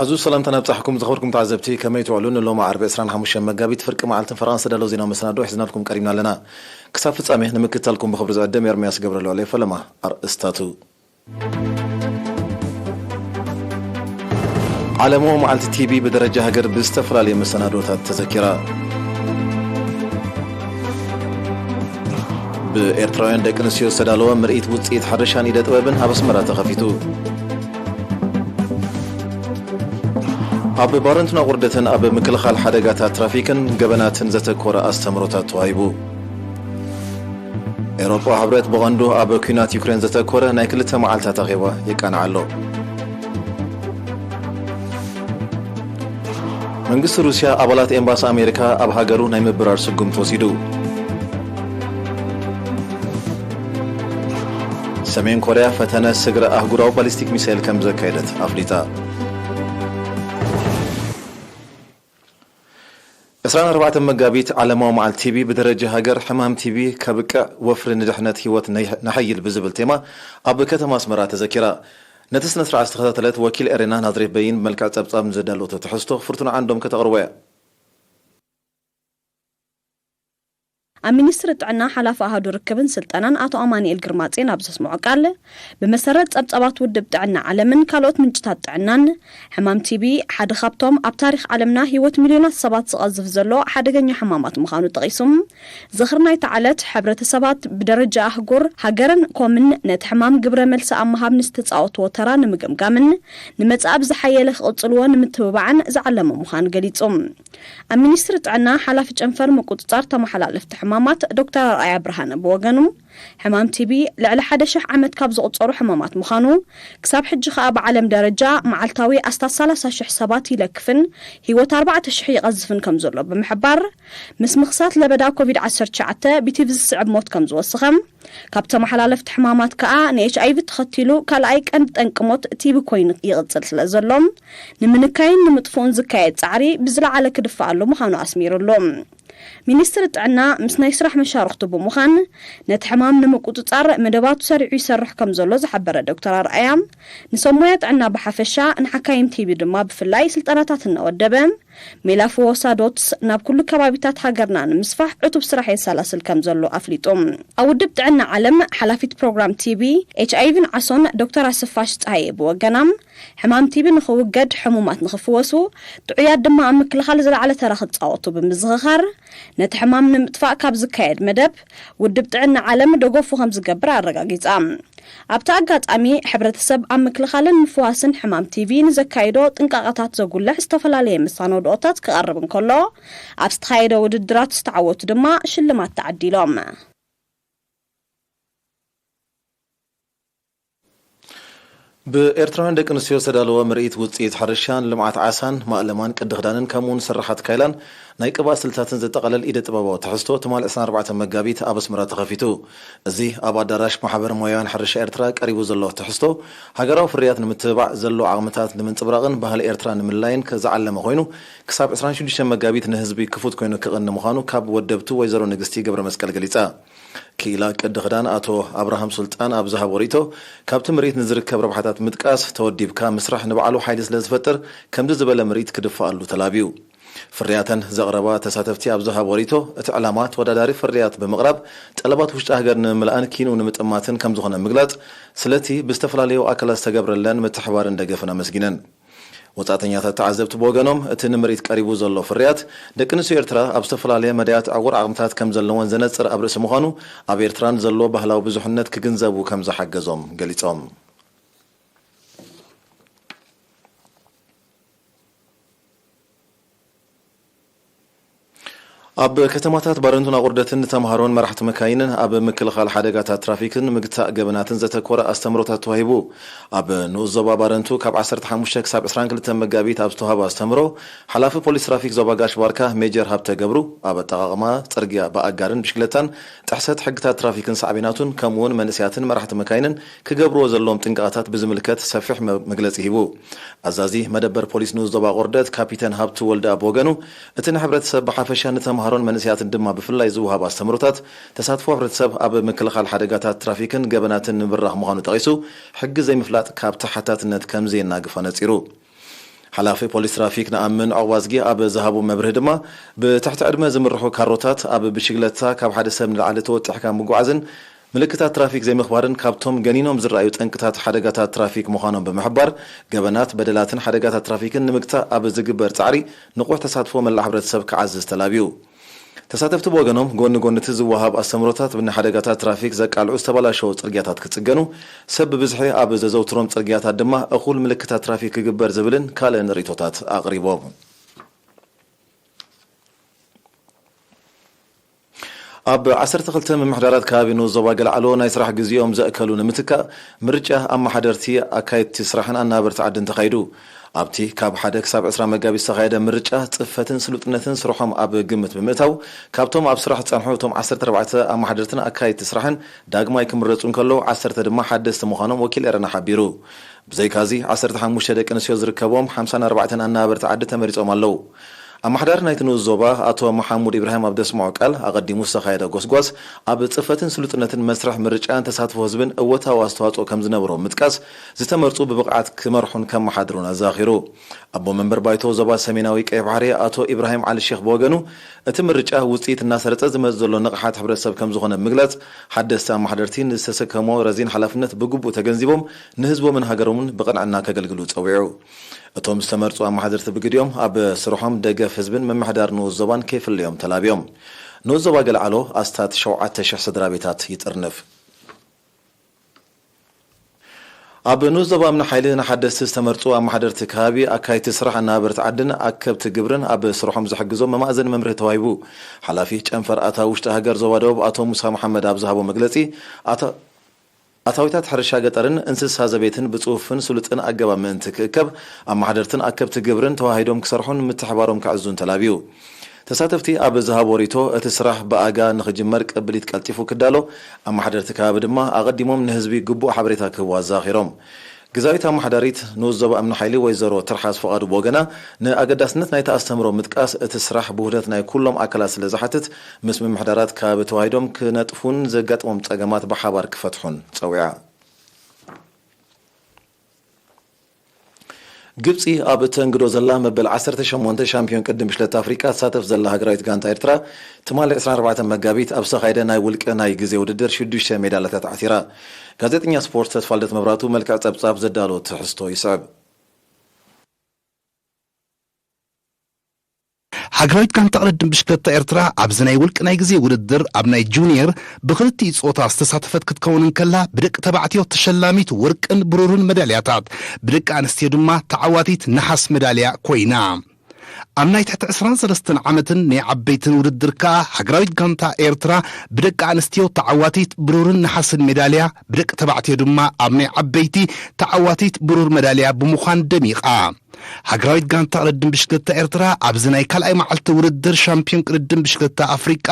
ዕዙዝ ሰላምታ ናብጻሕኩም ዝኸበርኩም ተዓዘብቲ፣ ከመይ ትውዕሉ? ንሎሚ ዓርቢ ዕስራን ሓሙሽተን መጋቢት ፍርቂ መዓልትን ፈረቓን ዝተዳለወ ዜናዊ መሰናዶ ሒዝናልኩም ቀሪብና ኣለና። ክሳብ ፍጻሜ ንምክትታልኩም ብኽብሪ ዝዕድም ኤርምያስ ገብረልዋል ፈለማ። ኣርእስታቱ። ዓለማዊ መዓልቲ ቲቢ ብደረጃ ሃገር ብዝተፈላለየ መሰናዶታት ተዘኪራ። ብኤርትራውያን ደቂ ኣንስትዮ ዝተዳለወ ምርኢት ውጽኢት ሕርሻን ኢደ ጥበብን ኣብ ኣስመራ ተኸፊቱ። ኣብ ባረንቱን ኣቑርደትን ኣብ ምክልኻል ሓደጋታት ትራፊክን ገበናትን ዘተኮረ ኣስተምህሮታት ተዋሂቡ። ኤውሮጳዊ ሕብረት ብቐንዱ ኣብ ኲናት ዩክሬን ዘተኮረ ናይ ክልተ መዓልታት ኣኼባ የቃንዕ ኣሎ። መንግስቲ ሩስያ ኣባላት ኤምባሲ ኣሜሪካ ኣብ ሃገሩ ናይ ምብራር ስጉምቲ ወሲዱ። ሰሜን ኮርያ ፈተነ ስግረ ኣህጉራዊ ባሊስቲክ ሚሳይል ከም ዘካየደት ኣፍሊጣ። ዕስራን ኣርባዕተን መጋቢት ዓለማዊ መዓልቲ ቲቢ ብደረጃ ሃገር ሕማም ቲቢ ከብቅዕ ወፍሪ ንድሕነት ህይወት ነይ-፣ ነሐይል ብዝብል ቴማ ኣብ ከተማ ኣስመራ ተዘኪራ። ነቲ ስነ ስርዓት ዝተኸታተለት ወኪል ኤሬና ናዝሬት በይን ብመልክዕ ጸብጻብ ንዘዳለወቶ ትሕዝቶ ፍርቱና ዓንዶም ከተቕርቦ እያ። ኣብ ሚኒስትሪ ጥዕና ሓላፊ ኣሃዱ ርክብን ስልጠናን ኣቶ ኣማኑኤል ግርማጼን ኣብ ዘስምዖ ቃል፣ ብመሰረት ጸብጻባት ውድብ ጥዕና ዓለምን ካልኦት ምንጭታት ጥዕናን፣ ሕማም ቲቢ ሓደ ካብቶም ኣብ ታሪኽ ዓለምና ህይወት ሚልዮናት ሰባት ዝቐዝፍ ዘሎ ሓደገኛ ሕማማት ምዃኑ ጠቒሱ፣ ዝኽሪ ናይታ ዕለት ሕብረተሰባት ብደረጃ ኣህጉር፣ ሃገርን ኮምን ነቲ ሕማም ግብረ መልሲ ኣብ ምሃብ ንዝተጻወትዎ ተራ ንምግምጋምን ንመጻኢ ብዝሓየለ ክቕጽልዎ ንምትብባዕን ዝዓለመ ምዃኑ ገሊጹ። ኣብ ሚኒስትሪ ጥዕና ሓላፊ ጨንፈር ምቁጽጻር ተመሓላለፍቲ ሕማማት ዶክተር ኣርኣያ ብርሃነ ብወገኑ፣ ሕማም ቲቢ ልዕሊ ሓደ ሽሕ ዓመት ካብ ዝቑጸሩ ሕማማት ምዃኑ፣ ክሳብ ሕጂ ከኣ ብዓለም ደረጃ መዓልታዊ ኣስታት ሰላሳ ሽሕ ሰባት ይለክፍን ህይወት ኣርባዕተ ሽሕ ይቐዝፍን ከም ዘሎ ብምሕባር፣ ምስ ምኽሳት ለበዳ ኮቪድ ዓሰርተ ትሽዓተ ብቲቢ ዝስዕብ ሞት ከም ዝወሰኸ፣ ካብ ተመሓላለፍቲ ሕማማት ከኣ ንኤች ኣይ ቪ ተኸቲሉ ካልኣይ ቀንዲ ጠንቂ ሞት ቲቢ ኮይኑ ይቕጽል ስለ ዘሎ፣ ንምንካይን ንምጥፍኡን ዝካየድ ጻዕሪ ብዝለዓለ ክድፋኣሉ ምዃኑ ኣስሚሩሉ። ሚኒስትሪ ጥዕና ምስ ናይ ስራሕ መሻርኽቱ ብምዃን ነቲ ሕማም ንምቁጽጻር መደባቱ ሰሪዑ ይሰርሕ ከም ዘሎ ዝሓበረ ዶክተር ኣርኣያ፣ ንሰብ ሞያ ጥዕና ብሓፈሻ ንሓካይም ቲቢ ድማ ብፍላይ ስልጠናታት እናወደበ፣ ሜላ ፍወሳ ዶትስ ናብ ኩሉ ከባቢታት ሃገርና ንምስፋሕ ዕቱብ ስራሕ የሰላስል ከም ዘሎ ኣፍሊጡ። ኣብ ውድብ ጥዕና ዓለም ሓላፊት ፕሮግራም ቲቢ፣ ኤች ኣይ ቪን ዓሶን ዶክተር ኣስፋሽ ጸሃየ ብወገና፣ ሕማም ቲቢ ንኽውገድ፣ ሕሙማት ንኽፍወሱ፣ ጥዑያት ድማ ኣብ ምክልኻል ዝለዓለ ተራ ክጻወቱ ብምዝኽኻር፣ ነቲ ሕማም ንምጥፋእ ካብ ዝካየድ መደብ፣ ውድብ ጥዕና ዓለም ደገፉ ከም ዝገብር ኣረጋጊጻ። ኣብቲ ኣጋጣሚ፣ ሕብረተሰብ ኣብ ምክልኻልን ምፍዋስን ሕማም ቲቢ ንዘካይዶ ጥንቃቐታት ዘጉልሕ ዝተፈላለየ መሰናድኦታት ክቐርብ እንከሎ፣ ኣብ ዝተኻየደ ውድድራት ዝተዓወቱ ድማ ሽልማት ተዓዲሎም። ብኤርትራውያን ደቂ ኣንስትዮ ዝተዳለወ ምርኢት ውጽኢት ሕርሻን ልምዓት ዓሳን ማእለማን ቅዲ ክዳንን ከምኡውን ስርሓት ካይላን ናይ ቅብኣት ስልታትን ዘጠቓልል ኢደ ጥበባዊ ትሕዝቶ ትማሊ ዕስራን ኣርባዕተን መጋቢት ኣብ ኣስመራ ተኸፊቱ። እዚ ኣብ ኣዳራሽ ማሕበር ሞያውያን ሕርሻ ኤርትራ ቀሪቡ ዘሎ ትሕዝቶ፣ ሃገራዊ ፍርያት ንምትብባዕ ዘሎ ዓቕምታት ንምንጽብራቕን ባህሊ ኤርትራ ንምልላይን ከ-፣ ዝዓለመ ኮይኑ፣ ክሳብ ዕስራን ሽዱሽተን መጋቢት ንህዝቢ ክፉት ኮይኑ ክቕኒ ምዃኑ ካብ ወደብቱ ወይዘሮ ንግስቲ ገብረ መስቀል ገሊጻ። ክኢላ ቅዲ ክዳን ኣቶ ኣብርሃም ሱልጣን ኣብ ዝሃቦ ርእይቶ፣ ካብቲ ምርኢት ንዝርከብ ረብሓታት ምጥቃስ፣ ተወዲብካ ምስራሕ ንባዕሉ ሓይሊ ስለ ዝፈጥር፣ ከምዚ ዝበለ ምርኢት ክድፈኣሉ ተላብዩ። ፍርያተን ዘቕረባ ተሳተፍቲ ኣብ ዝሃቦ ርእይቶ፣ እቲ ዕላማ ተወዳዳሪ ፍርያት ብምቕራብ፣ ጠለባት ውሽጢ ሃገር ንምምላእን ኪንኡ ንምጥማትን ከም ዝኾነ ምግላጽ፣ ስለቲ ብዝተፈላለዩ ኣካላት ዝተገብረለን ምትሕባርን ደገፍን ኣመስጊነን። ወጻእተኛታት ተዓዘብቲ ብወገኖም፣ እቲ ንምርኢት ቀሪቡ ዘሎ ፍርያት፣ ደቂ ኣንስትዮ ኤርትራ ኣብ ዝተፈላለየ መዳያት ዕቑር ዓቕምታት ከም ዘለወን ዘነጽር ኣብ ርእሲ ምዃኑ፣ ኣብ ኤርትራ ንዘሎ ባህላዊ ብዙሕነት ክግንዘቡ ከም ዝሓገዞም ገሊጾም። ኣብ ከተማታት ባረንቱን ኣቑርደትን ንተምሃሮን መራሕቲ መካይንን ኣብ ምክልኻል ሓደጋታት ትራፊክን ምግታእ ገበናትን ዘተኮረ ኣስተምህሮታት ተዋሂቡ። ኣብ ንኡስ ዞባ ባረንቱ ካብ ዓሰርተ ሓሙሽተ ክሳብ ዕስራን ክልተን መጋቢት ኣብ ዝተዋሃበ ኣስተምህሮ፣ ሓላፊ ፖሊስ ትራፊክ ዞባ ጋሽ ባርካ ሜጀር ሃብተ ገብሩ፣ ኣብ ኣጠቓቕማ ጽርግያ ብኣጋርን ብሽክለታን፣ ጥሕሰት ሕግታት ትራፊክን ሳዕቤናቱን፣ ከምኡውን መንእሰያትን መራሕቲ መካይንን ክገብርዎ ዘለዎም ጥንቃቐታት ብዝምልከት ሰፊሕ መ-፣ መግለጺ ሂቡ። ኣዛዚ መደበር ፖሊስ ንኡስ ዞባ ቆርደት ካፒተን ሃብቱ ወልደኣብ ብወገኑ፣ እቲ ንሕብረተሰብ ብሓፈሻ ንተምሃሮን መንእሰያትን ድማ ብፍላይ ዝወሃብ ኣስተምህሮታት፣ ተሳትፎ ሕብረተሰብ ኣብ ምክልኻል ሓደጋታት ትራፊክን ገበናትን ንምብራኽ ምዃኑ ጠቒሱ፣ ሕጊ ዘይምፍላጥ ካብ ተሓታትነት ከም ዘየናግፍ ኣነጺሩ። ሓላፊ ፖሊስ ትራፊክ ንኣምን ዑቕባዝጊ ኣብ ዝሃቦ መብርሂ ድማ፣ ብትሕቲ ዕድመ ዝምርሑ ካሮታት ኣብ ብሽግለታ ካብ ሓደ ሰብ ንላዕሊ ተወጢሕካ ምጉዓዝን ምልክታት ትራፊክ ዘይምኽባርን ካብቶም ገኒኖም ዝረኣዩ ጠንቅታት ሓደጋታት ትራፊክ ምዃኖም ብምሕባር፣ ገበናት፣ በደላትን ሓደጋታት ትራፊክን ንምግታእ ኣብ ዝግበር ጻዕሪ ንቑሕ ተሳትፎ መላእ ሕብረተሰብ ክዓዝዝ ተላብዩ። ተሳተፍቲ ብወገኖም፣ ጎኒ ጎኒ እቲ ዝወሃብ ኣስተምህሮታት፣ ብናይ ሓደጋታት ትራፊክ ዘቃልዑ ዝተበላሸዉ ጽርግያታት ክጽገኑ፣ ሰብ ብብዝሒ ኣብ ዘዘውትሮም ጽርግያታት ድማ እኹል ምልክታት ትራፊክ ክግበር ዝብልን ካልእን ርእይቶታት ኣቕሪቦም። ኣብ ዓሰርተ ክልተ ምምሕዳራት ከባቢ ንኡስ ዞባ ገለዓሎ ናይ ስራሕ ግዜኦም ዘእከሉ ንምትካእ፣ ምርጫ ኣመሓደርቲ፣ ኣካየድቲ ስራሕን ኣናበርቲ ዓድን ተኻይዱ። ኣብቲ ካብ ሓደ ክሳብ ዕስራ መጋቢት ዝተኻየደ ምርጫ፣ ጽፈትን ስሉጥነትን ስርሖም ኣብ ግምት ብምእታው፣ ካብቶም ኣብ ስራሕ ዝጸንሑ እቶም ዓሰርተ ኣርባዕተ ኣመሓደርትን ኣካየድቲ ስራሕን ዳግማይ ክምረጹ እንከለዉ፣ ዓሰርተ ድማ ሓደስቲ ምዃኖም ወኪል ኤረና ሓቢሩ። ብዘይካዚ፣ ዓሰርተ ሓሙሽተ ደቂ ኣንስትዮ ዝርከቦም ሓምሳን ኣርባዕተን ኣናበርቲ ዓዲ ተመሪጾም ኣለዉ። ኣመሓዳሪ ናይቲ ንኡስ ዞባ ኣቶ መሓሙድ ኢብራሂም ኣብ ዘስምዖ ቃል፣ ኣቐዲሙ ዝተኻየደ ጎስጓስ ኣብ ጽፈትን ስሉጥነትን መስርሕ ምርጫን ተሳትፎ ህዝብን እወታዊ ኣስተዋጽኦ ከም ዝነበሮ ብምጥቃስ፣ ዝተመርጹ ብብቕዓት ክመርሑን ከመሓድሩን ኣዘኻኺሩ። ኣቦ መንበር ባይቶ ዞባ ሰሜናዊ ቀይሕ ባሕሪ ኣቶ ኢብራሂም ዓሊ ሼኽ ብወገኑ፣ እቲ ምርጫ ውጽኢት እናሰረጸ ዝመጽእ ዘሎ ንቕሓት ሕብረተሰብ ከም ዝኾነ ብምግላጽ፣ ሓደስቲ ኣመሓደርቲ ንዝተሰከሞ ረዚን ሓላፍነት ብግቡእ ተገንዚቦም ንህዝቦምን ሃገሮምን ብቕንዕና ከገልግሉ ጸዊዑ። እቶም ዝተመርጹ ኣመሓደርቲ ብግዲኦም ኣብ ስርሖም ደገፍ ህዝብን ምምሕዳር ንኡስ ዞባን ከይፍለዮም ተላብዮም። ንኡስ ዞባ ገለዓሎ ኣስታት ሸውዓተ ሽሕ ስድራ ቤታት ይጥርንፍ። ኣብ ንኡስ ዞባ እምኒ ሓይሊ ንሓደስቲ ዝተመርጹ ኣመሓደርቲ ከባቢ፣ ኣካየድቲ ስራሕ፣ ኣናበርቲ ዓድን ኣከብቲ ግብርን ኣብ ስርሖም ዝሕግዞም መማእዘኒ መምርሒ ተዋሂቡ። ሓላፊ ጨንፈር ኣታዊ ውሽጢ ሃገር ዞባ ደቡብ ኣቶ ሙሳ መሓመድ ኣብ ዝሃቦ መግለጺ፣ ኣታ-፣ ኣታዊታት ሕርሻ ገጠርን እንስሳ ዘቤትን ብጽፉፍን ስሉጥን ኣገባብ ምእንቲ ክእከብ፣ ኣመሓደርትን ኣከብቲ ግብርን ተዋሂዶም ክሰርሑን ምትሕባሮም ክዕዙን ተላብዩ። ተሳተፍቲ ኣብ ዝሃቦ ሪቶ፣ እቲ ስራሕ ብኣጋ ንኽጅመር ቅብሊት ቀልጢፉ ክዳሎ፣ ኣመሓደርቲ ከባቢ ድማ ኣቐዲሞም ንህዝቢ ግቡእ ሓበሬታ ክህቡ ኣዘኻኺሮም። ግዛዊት ኣመሓዳሪት ንኡስ ዞባ እምኒ ሓይሊ ወይዘሮ ትርሓስ ፍቓዱ ብወገና፣ ንኣገዳስነት ናይቲ ኣስተምህሮ ምጥቃስ፣ እቲ ስራሕ ብውህደት ናይ ኩሎም ኣካላት ስለ ዝሓትት፣ ምስ ምምሕዳራት ከባቢ ተዋሂዶም ክነጥፉን ዘጋጥሞም ጸገማት ብሓባር ክፈትሑን ጸዊዓ። ግብጺ ኣብ ተንግዶ ዘላ መበል ዓሰርተ ሸሞንተ ሻምፒዮን ቅድድም ብሽክለታ ኣፍሪቃ ትሳተፍ ዘላ ሃገራዊት ጋንታ ኤርትራ፣ ትማሊ ዕስራን ኣርባዕተን መጋቢት ኣብ ዝተኻየደ ናይ ውልቀ ናይ ግዜ ውድድር ሽዱሽተ ሜዳልያታት ዓቲራ። ጋዜጠኛ ስፖርት ተስፋልደት መብራቱ መልክዕ ጸብጻብ ዘዳሎ ትሕዝቶ ይስዕብ። ሃገራዊት ጋንታ ቅድድም ብሽክለታ ኤርትራ ኣብዚ ናይ ውልቂ ናይ ግዜ ውድድር ኣብ ናይ ጁኒየር ብኽልቲኡ ጾታ ዝተሳተፈት ክትከውን እንከላ፣ ብደቂ ተባዕትዮ ተሸላሚት ወርቅን ብሩርን መዳልያታት፣ ብደቂ ኣንስትዮ ድማ ተዓዋቲት ነሓስ መዳልያ ኮይና። ኣብ ናይ ትሕቲ ዕስራን ሰለስተን ዓመትን ናይ ዓበይትን ውድድር ከኣ ሃገራዊት ጋንታ ኤርትራ ብደቂ ኣንስትዮ ተዓዋቲት ብሩርን ነሓስን ሜዳልያ፣ ብደቂ ተባዕትዮ ድማ ኣብ ናይ ዓበይቲ ተዓዋቲት ብሩር መዳልያ ብምዃን ደሚቓ። ሃገራዊት ጋንታ ቅድድም ብሽክለታ ኤርትራ ኣብዚ ናይ ካልኣይ መዓልቲ ውድድር ሻምፒዮን ቅድድም ብሽክለታ ኣፍሪቃ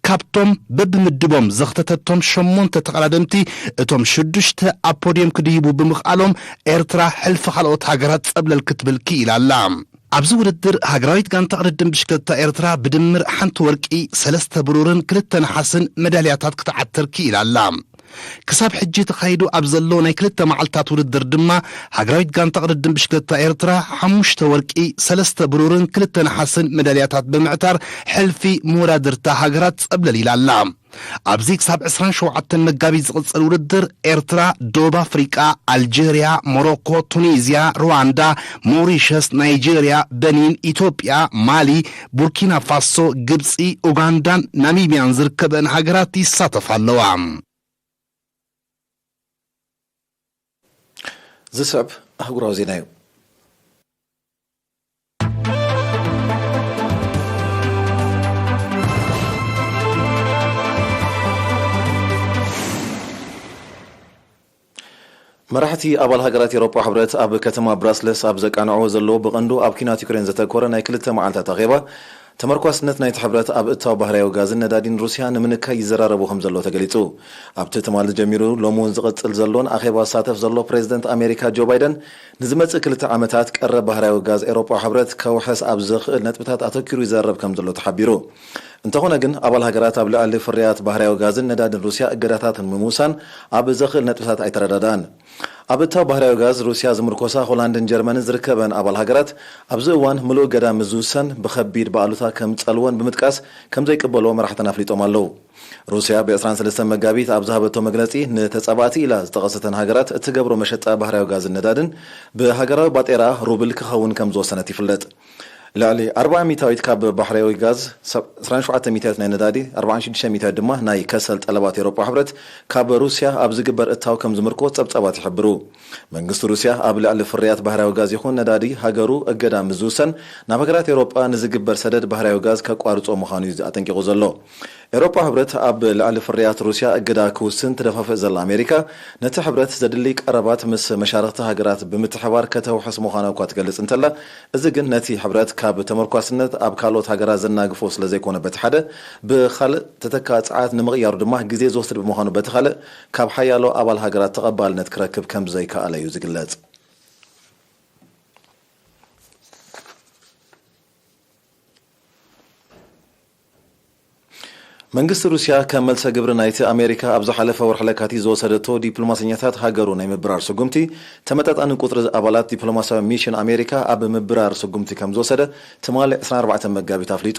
ካብቶም በብምድቦም ዘኽተተቶም ሸሞንተ ተቐዳደምቲ እቶም ሽዱሽተ ኣብ ፖድየም ክድይቡ ብምኽኣሎም ኤርትራ ሕልፊ ካልኦት ሃገራት ጸብለል ክትብል ክኢላ ኣላ። ኣብዚ ውድድር ሃገራዊት ጋንታ ቅድድም ብሽክለታ ኤርትራ ብድምር ሓንቲ ወርቂ፣ ሰለስተ ብሩርን ክልተ ነሓስን መዳልያታት ክትዓትር ክኢላ ኣላ። ክሳብ ሕጂ ተኻይዱ ኣብ ዘሎ ናይ ክልተ መዓልታት ውድድር ድማ፣ ሃገራዊት ጋንታ ቅድድም ብሽክለታ ኤርትራ ሓሙሽተ ወርቂ፣ ሰለስተ ብሩርን ክልተ ነሓስን መዳልያታት ብምዕታር፣ ሕልፊ መወዳድርታ ሃገራት ጸብለል ኢላ ኣላ። ኣብዚ ክሳብ ዕስራን ሸውዓተን መጋቢት ዝቕጽል ውድድር፣ ኤርትራ፣ ደቡብ ኣፍሪቃ፣ ኣልጀርያ፣ ሞሮኮ፣ ቱኒዝያ፣ ሩዋንዳ፣ ሞሪሸስ፣ ናይጀርያ፣ በኒን፣ ኢትዮጵያ፣ ማሊ፣ ቡርኪና ፋሶ፣ ግብጺ፣ ኡጋንዳን ናሚብያን ዝርከበን ሃገራት ይሳተፋ ኣለዋ። ዝስዕብ ኣህጉራዊ ዜና እዩ። መራሕቲ ኣባል ሃገራት ኤውሮጳ ሕብረት ኣብ ከተማ ብራስለስ ኣብ ዘቃንዕዎ ዘለዉ፣ ብቐንዱ ኣብ ኲናት ዩክሬን ዘተኮረ ናይ ክልተ መዓልታት ኣኼባ፣ ተመርኳስነት ናይቲ ሕብረት ኣብ እታው ባህርያዊ ጋዝን ነዳዲን ሩስያ ንምንካይ ይዘራረቡ ከም ዘለዉ ተገሊጹ። ኣብቲ ትማሊ ጀሚሩ ሎሚ እውን ዝቕጽል ዘሎን ኣኼባ ዝሳተፍ ዘሎ ፕሬዝደንት ኣሜሪካ ጆ ባይደን፣ ንዝመጽእ ክልተ ዓመታት ቀረብ ባህርያዊ ጋዝ ኤውሮጳ ሕብረት ከውሕስ ኣብ ዘኽእል ነጥብታት ኣተኪሩ ይዘራረብ ከም ዘሎ ተሓቢሩ። እንተኾነ ግን፣ ኣባል ሃገራት ኣብ ልዕሊ ፍርያት ባህርያዊ ጋዝን ነዳድን ሩስያ እገዳታት ንምውሳን ኣብ ዘኽእል ነጥብታት ኣይተረዳድኣን። ኣብ እታው ባህርያዊ ጋዝ ሩስያ ዝምርኮሳ ሆላንድን ጀርመንን ዝርከበን ኣባል ሃገራት፣ ኣብዚ እዋን ምሉእ እገዳ ምስ ዝውሰን ብኸቢድ ብኣሉታ ከም ዝጸልወን ብምጥቃስ ከም ዘይቅበልዎ መራሕተን ኣፍሊጦም ኣለዉ። ሩስያ ብ ዕስራን ሰለስተን መጋቢት ኣብ ዝሃበቶ መግለጺ፣ ንተጻባእቲ ኢላ ዝጠቐሰተን ሃገራት እትገብሮ መሸጣ ባህርያዊ ጋዝን ነዳድን ብሃገራዊ ባጤራ ሩብል ክኸውን ከም ዝወሰነት ይፍለጥ። ልዕሊ ኣርብዓ ሚእታዊት ካብ ባሕራዊ ጋዝ፣ ሰብ-፣ ዕስራን ሸውዓተ ሚእታዊት ናይ ነዳዲ፣ ኣርባዓን ሽዱሽተ ሚእታዊት ድማ ናይ ከሰል ጠለባት ኤውሮጳ ሕብረት ካብ ሩስያ ኣብ ዝግበር እታው ከም ዝምርኮ ጸብጻባት ይሕብሩ። መንግስቲ ሩስያ ኣብ ልዕሊ ፍርያት ባህርያዊ ጋዝ ይኹን ነዳዲ ሃገሩ እገዳ ምስ ዝውሰን፣ ናብ ሃገራት ኤውሮጳ ንዝግበር ሰደድ ባህርያዊ ጋዝ ከቋርጾ ምዃኑ እዩ ኣጠንቂቑ ዘሎ። ኤውሮጳ ሕብረት ኣብ ልዕሊ ፍርያት ሩስያ እገዳ ክውስን ትደፋፍእ ዘላ ኣሜሪካ፣ ነቲ ሕብረት ዘድሊ ቀረባት ምስ መሻርኽቲ ሃገራት ብምትሕባር ከተውሕስ ምዃና እኳ ትገልጽ እንተላ፣ እዚ ግን ነቲ ሕብረት ካብ ተመርኳስነት ኣብ ካልኦት ሃገራት ዘናግፎ ስለ ዘይኮነ በቲ ሓደ፣ ብኻልእ ተተካ ጸዓት ንምቕያሩ ድማ ግዜ ዝወስድ ብምዃኑ በቲ ካልእ፣ ካብ ሓያሎ ኣባል ሃገራት ተቐባልነት ክረክብ ከም ዘይከኣለ እዩ ዝግለጽ። መንግስቲ ሩስያ ከም መልሰ ግብሪ ናይቲ ኣሜሪካ ኣብ ዝሓለፈ ወርሒ ለካቲት ዝወሰደቶ ዲፕሎማሰኛታት ሃገሩ ናይ ምብራር ስጉምቲ፣ ተመጣጣኒ ቁጽሪ ኣባላት ዲፕሎማስያዊ ሚሽን ኣሜሪካ ኣብ ምብራር ስጉምቲ ከም ዝወሰደ ትማሊ ዕስራን ኣርባዕተን መጋቢት ኣፍሊጡ።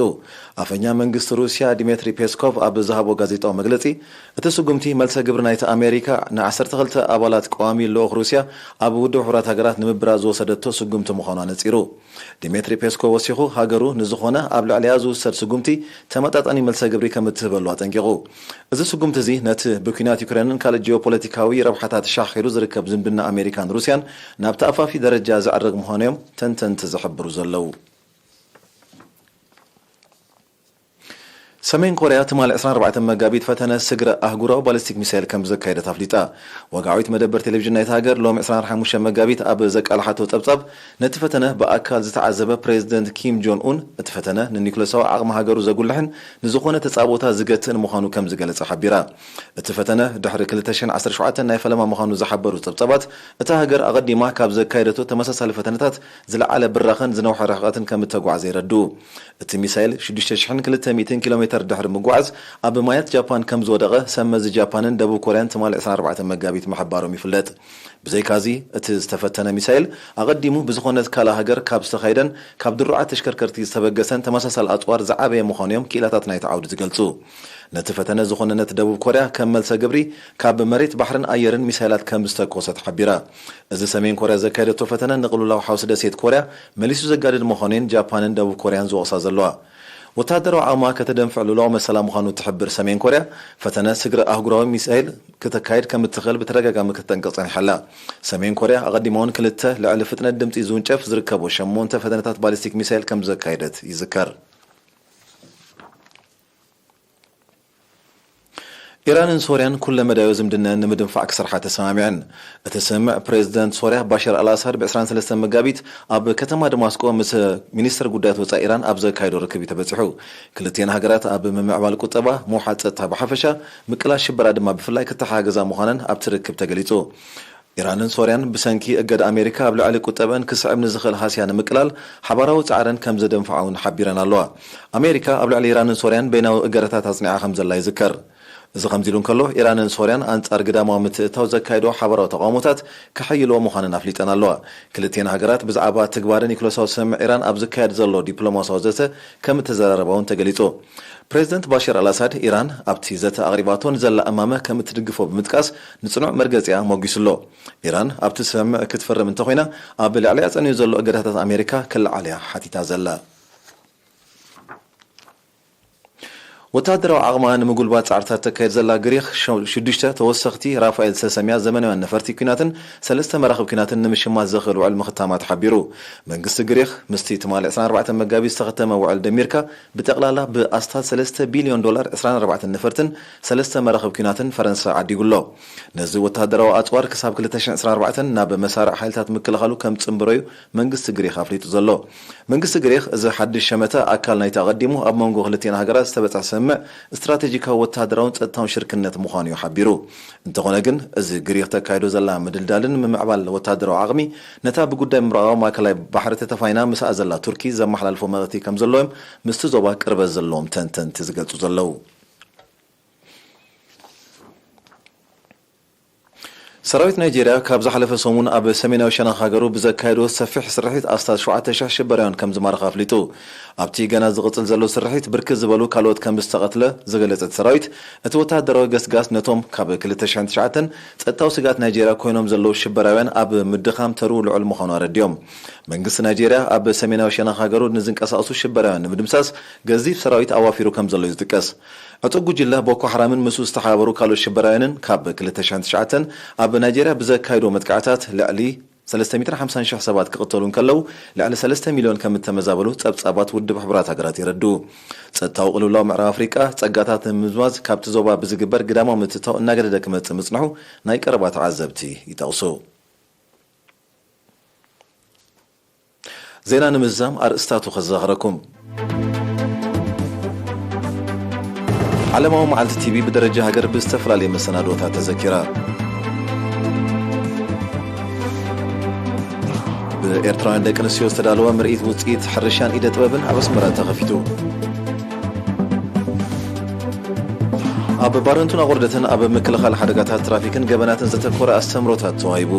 ኣፈኛ መንግስቲ ሩስያ ዲሜትሪ ፔስኮቭ ኣብ ዝሃቦ ጋዜጣዊ መግለጺ፣ እቲ ስጉምቲ መልሰ ግብሪ ናይቲ ኣሜሪካ ን ዓሰርተ ክልተ ኣባላት ቀዋሚ ልኡኽ ሩስያ ኣብ ውድብ ሕቡራት ሃገራት ንምብራር ዝወሰደቶ ስጉምቲ ምዃኑ ኣነጺሩ። ዲሜትሪ ፔስኮቭ ወሲኹ፣ ሃገሩ ንዝኾነ ኣብ ልዕሊኣ ዝውሰድ ስጉምቲ ተመጣጣኒ መልሰ ግብሪ ከም እትህበሉ ኣጠንቂቑ። እዚ ስጉምቲ እዚ ነቲ ብኲናት ዩክሬንን ካልእ ጂኦፖለቲካዊ ረብሓታት ሻኺሩ ዝርከብ ዝምድና ኣሜሪካን ሩስያን ናብ ተኣፋፊ ደረጃ ዘዕርግ ምዃኑ እዮም ተንተንቲ ዝሕብሩ ዘለዉ። ሰሜን ኮርያ ትማሊ ዕስራን ኣርባዕተን መጋቢት ፈተነ ስግረ ኣህጉራዊ ባሊስቲክ ሚሳይል ከም ዘካየደት ኣፍሊጣ። ወግዓዊት መደበር ቴሌቪዥን ናይታ ሃገር ሎሚ ዕስራን ሓሙሽተን መጋቢት ኣብ ዘቃልሓቶ ጸብጻብ፣ ነቲ ፈተነ ብኣካል ዝተዓዘበ ፕሬዚደንት ኪም ጆን ኡን፣ እቲ ፈተነ ንኒኩለሳዊ ዓቕሚ ሃገሩ ዘጉልሕን ንዝኾነ ተጻብኦታት ዝገትእን ምዃኑ ከም ዝገለጸ ሓቢራ። እቲ ፈተነ ድሕሪ ክልተ ሽሕን ዓሰርተ ሸውዓተን ናይ ፈለማ ምዃኑ ዝሓበሩ ጸብጻባት፣ እታ ሃገር ኣቐዲማ ካብ ዘካየደቶ ተመሳሳሊ ፈተነታት ዝለዓለ ብራኸን ዝነውሐ ርሕቀትን ከም እተጓዕዘ የረድኡ። እቲ ሚሳይል ሽዱሽተ ሽሕን ክልተ ሚእትን ኪሎ ሜተር ድሕሪ ምጉዓዝ፣ ኣብ ማያት ጃፓን ከም ዝወደቐ ሰብ መዚ ጃፓንን ደቡብ ኮርያን ትማሊ ዕስራን ኣርባዕተን መጋቢት ምሕባሮም ይፍለጥ። ብዘይካዚ፣ እቲ ዝተፈተነ ሚሳይል ኣቐዲሙ ብዝኾነት ካልእ ሃገር ካብ ዝተኻየደን ካብ ድሩዓት ተሽከርከርቲ ዝተበገሰን ተመሳሳሊ ኣጽዋር ዝዓበየ ምዃኑ እዮም ክኢላታት ናይቲ ዓውዲ ዝገልጹ። ነቲ ፈተነ ዝኾነነት ደቡብ ኮርያ ከም መልሰ ግብሪ ካብ መሬት፣ ባሕርን ኣየርን ሚሳይላት ከም ዝተኮሰት ሓቢራ። እዚ ሰሜን ኮርያ ዘካየደቶ ፈተነ ንቕልውላው ሓውሲ ደሴት ኮርያ መሊሱ ዘጋድድ ምዃኑን ጃፓንን ደቡብ ኮርያን ዝወቕሳ ዘለዋ። ወተሃደራዊ ዓቕማ ከተደንፍዕ ልኡላዊ መሰላ ምዃኑ እትሕብር ሰሜን ኮርያ፣ ፈተነ ስግረ ኣህጉራዊ ሚሳይል ክተካይድ ከም እትኽእል ብተደጋጋሚ ክትጠንቅቕ ጸኒሓ ኣላ። ሰሜን ኮርያ ኣቐዲማ እውን ክልተ ልዕሊ ፍጥነት ድምጺ ዝውንጨፍ ዝርከቦ ሸሞንተ ፈተነታት ባሊስቲክ ሚሳይል ከም ዘካየደት ይዝከር። ኢራንን ሶርያን ኩለ መዳያዊ ዝምድነአን ንምድንፋዕ ክሰርሓ ተሰማሚዐን። እቲ ስምምዕ ፕሬዚደንት ሶርያ ባሻር ኣልኣሳድ ብ ዕስራን ሰለስተን መጋቢት ኣብ ከተማ ደማስቆ ምስ ሚኒስትር ጉዳያት ወጻኢ ኢራን ኣብ ዘካየዶ ርክብ እዩ ተበጺሑ። ክልቲኤን ሃገራት ኣብ ምምዕባል ቁጠባ፣ ምውሓድ ጸጥታ ብሓፈሻ፣ ምቅላስ ሽበራ ድማ ብፍላይ ክተሓጋገዛ ምዃነን ኣብቲ ርክብ ተገሊጹ። ኢራንን ሶርያን ብሰንኪ እገዳ ኣሜሪካ ኣብ ልዕሊ ቁጠበን ክስዕብ ንዝኽእል ሃስያ ንምቅላል ሓባራዊ ጻዕረን ከም ዘደንፍዓ እውን ሓቢረን ኣለዋ። ኣሜሪካ ኣብ ልዕሊ ኢራንን ሶርያን በይናዊ እገዳታት ኣጽኒዓ ከም ዘላ ይዝከር። እዚ ከምዚ ኢሉ እንከሎ፣ ኢራንን ሶርያን ኣንጻር ግዳማዊ ምትእትታው ዘካየድኦ ሓባራዊ ተቓውሞታት ከሐይልኦ ምዃነን ኣፍሊጠን ኣለዋ። ክልቲኤን ሃገራት ብዛዕባ ትግባረ ኒኩለሳዊ ስምምዕ ኢራን ኣብ ዝካየድ ዘሎ ዲፕሎማስያዊ ዘተ ከም እተዘራረባ እውን ተገሊጹ። ፕሬዚደንት ባሻር ኣልኣሳድ፣ ኢራን ኣብቲ ዘተ ኣቕሪባቶ ንዘላ እማመ ከም እትድግፎ ብምጥቃስ፣ ንጽኑዕ መርገጺኣ ሞጒሱ ኣሎ። ኢራን ኣብቲ ስምምዕ ክትፍርም እንተኾይና፣ ኣብ ልዕሊኣ ጸኒሑ ዘሎ እገዳታት ኣሜሪካ ክለዓል እያ ሓቲታ ዘላ። ወተሃደራዊ ዓቕማ ንምጉልባት ጻዕርታት ተካየድ ዘላ ግሪኽ፣ ሸ-፣ ሽዱሽተ ተወሰኽቲ ራፋኤል ዝተሰምያ ዘመናውያን ነፈርቲ ኲናትን ሰለስተ መራኽብ ኲናትን ንምሽማት ዘኽእል ውዕል ምኽታማ ተሓቢሩ። መንግስቲ ግሪኽ፣ ምስቲ ትማሊ ዕስራን ኣርባዕተን መጋቢት ዝተኸተመ ውዕል ደሚርካ፣ ብጠቕላላ ብኣስታት ሰለስተ ቢልዮን ዶላር ዕስራን ኣርባዕተን ነፈርትን ሰለስተ መራኽብ ኲናትን ፈረንሳ ዓዲጉ ኣሎ። ነዚ ወተሃደራዊ ኣጽዋር ክሳብ ክልተ ሽሕን ዕስራን ኣርባዕተን ናብ መሳርዕ ሓይልታት ምክልኻሉ ከም ጽንብሮ እዩ መንግስቲ ግሪኽ ኣፍሊጡ ዘሎ። መንግስቲ ግሪኽ፣ እዚ ሓድሽ ሸመተ ኣካል ናይቲ ኣቐዲሙ ኣብ መንጎ ክልቲኤን ሃገራት ዝተበጽሐ ስምምዕ ስትራቴጂካዊ ወተሃደራውን ጸጥታውን ሽርክነት ምዃኑ እዩ ሓቢሩ። እንተኾነ ግን፣ እዚ ግሪኽ ተካይዶ ዘላ ምድልዳልን ምምዕባል ወተሃደራዊ ዓቕሚ፣ ነታ ብጉዳይ ምብራቓዊ ማእከላይ ባሕሪ ተተፋይና ምስኣ ዘላ ቱርኪ ዘመሓላልፎ መልእኽቲ ከም ዘሎ እዮም ምስቲ ዞባ ቅርበት ዘለዎም ተንተንቲ ዝገልጹ ዘለዉ። ሰራዊት ናይጄርያ ካብ ዝሓለፈ ሰሙን ኣብ ሰሜናዊ ሸነኽ ሃገሩ ብዘካየዶ ሰፊሕ ስርሒት ኣስታት ሸውዓተ ሽሕ ሽበራውያን ከም ዝማረኸ ኣፍሊጡ። ኣብቲ ገና ዝቕጽል ዘሎ ስርሒት ብርክት ዝበሉ ካልኦት ከም ዝተቐትለ ዝገለጸ እቲ ሰራዊት፣ እቲ ወተሃደራዊ ገስጋስ ነቶም ካብ ክልተ ሽሕን ትሽዓተን ጸጥታዊ ስግኣት ናይጄርያ ኮይኖም ዘለዉ ሽበራውያን ኣብ ምድኻም ተርኡ ልዑል ምዃኑ ኣረዲኦም። መንግስቲ ናይጄርያ ኣብ ሰሜናዊ ሸነኽ ሃገሩ ንዝንቀሳቐሱ ሽበራውያን ንምድምሳስ ገዚፍ ሰራዊት ኣዋፊሩ ከም ዘሎ እዩ ዝጥቀስ። ዕጡቕ ጉጅለ ቦኮ ሓራምን ምስኡ ዝተሓባበሩ ካልኦት ሽበራውያንን ካብ ክልተ ሽሕን ትሽዓተን ኣብ ናይጄርያ ብዘካየዶ መጥቃዕታት ልዕሊ ሰለስተ ሚእትን ሓምሳን ሽሕ ሰባት ክቕተሉ እንከለዉ፣ ልዕሊ ሰለስተ ሚልዮን ከም እተመዛበሉ ጸብጻባት ውድብ ሕቡራት ሃገራት የረድኡ። ጸጥታዊ ቅልውላው ምዕራብ ኣፍሪቃ ጸጋታት ንምምዝማዝ ካብቲ ዞባ ብዝግበር ግዳማዊ ምትእትታው እናገደደ ክመጽእ ምጽንሑ ናይ ቀረባ ተዓዘብቲ ይጠቕሱ። ዜና ንምዝዛም ኣርእስታቱ ከዘኻኽረኩም። ዓለማዊ መዓልቲ ቲቢ ብደረጃ ሃገር ብዝተፈላለየ መሰናድኦታት ተዘኪራ። ብኤርትራውያን ደቂ ኣንስትዮ ዝተዳለወ ምርኢት ውፅኢት ሕርሻን ኢደ ጥበብን ኣብ ኣስመራ ተኸፊቱ። ኣብ ባረንቱን ኣቑርደትን ኣብ ምክልኻል ሓደጋታት ትራፊክን ገበናትን ዘተኮረ ኣስተምህሮታት ተዋሂቡ።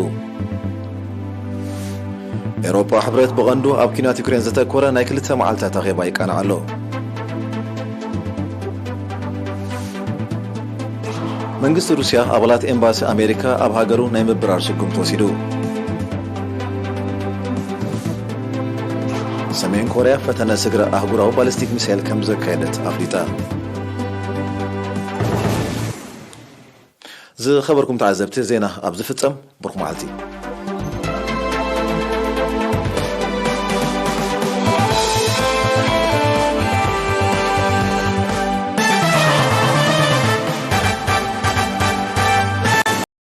ኤውሮጳ ሕብረት ብቐንዱ ኣብ ኲናት ዩክሬን ዘተኮረ ናይ ክልተ መዓልታት ኣኼባ ይቃናዕ ኣሎ። መንግስቲ ሩስያ ኣባላት ኤምባሲ ኣሜሪካ ኣብ ሃገሩ ናይ ምብራር ስጉምቲ ወሲዱ። ሰሜን ኮርያ ፈተነ ስግረ ኣህጉራዊ ባሊስቲክ ሚሳይል ከም ዘካየደት ኣፍሊጣ። ዝኸበርኩም ተዓዘብቲ፣ ዜና ኣብ ዝፍጸም፣ ብሩኽ መዓልቲ።